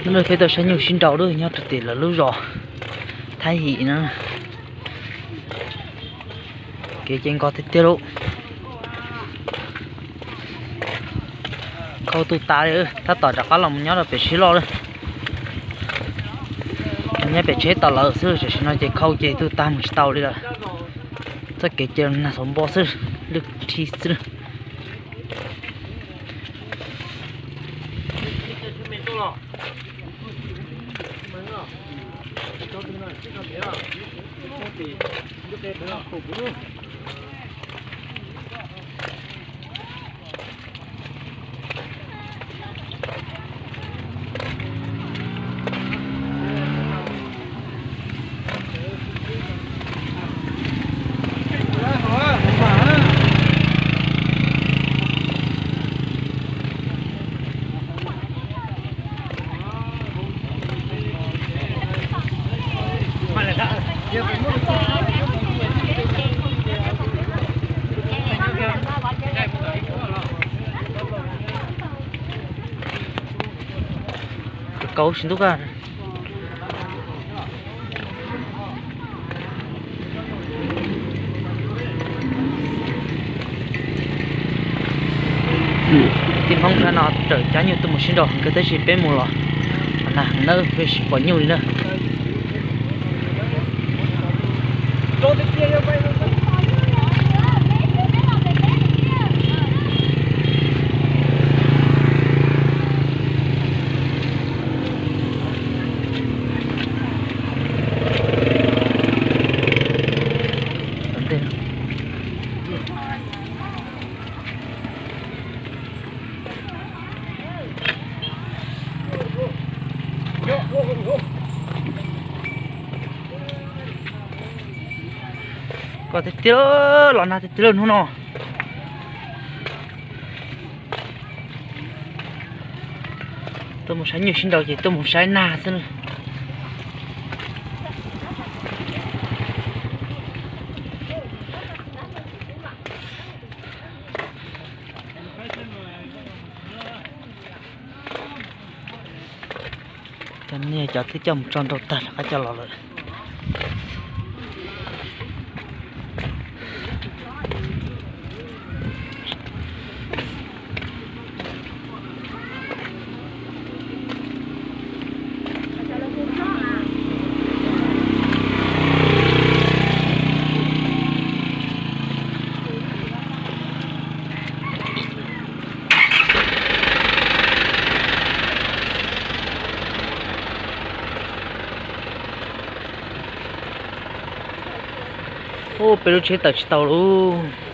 Peb tau saib nyuj sib nraus lawm nyob rau tim lawv lub zos Thaib Him na. Kev ces nkos tiag tiag lauj. Khau tu tas li, tab tom rov qab los mus nyob rau pem tsheb loj lawm. Nyob pem tsheb tos lawv xwb, tam sim no ces khau ces tu tas mus tsis tau li lawm. Txoj kev ces nag xauv npo xwb, lwj rhi xwb. Kawg kauv tsis ntuj kaj. Tib Hmoob sab no raws cab nyuj tuaj mus sib nraus heev kawg tab sis peb mus los nag heev nawb, peb tsis pom nyuj li na. Koj tiag tiag, los nag tiag tiag hnub no. Tuaj mus saib nyuj sib nraus ces tuaj mus saib nag xwb. Cov nej cov twb coj mus tso nrau tag rov qab coj los lawm. Ub, peb lub tsheb tawm tsis tau lauj.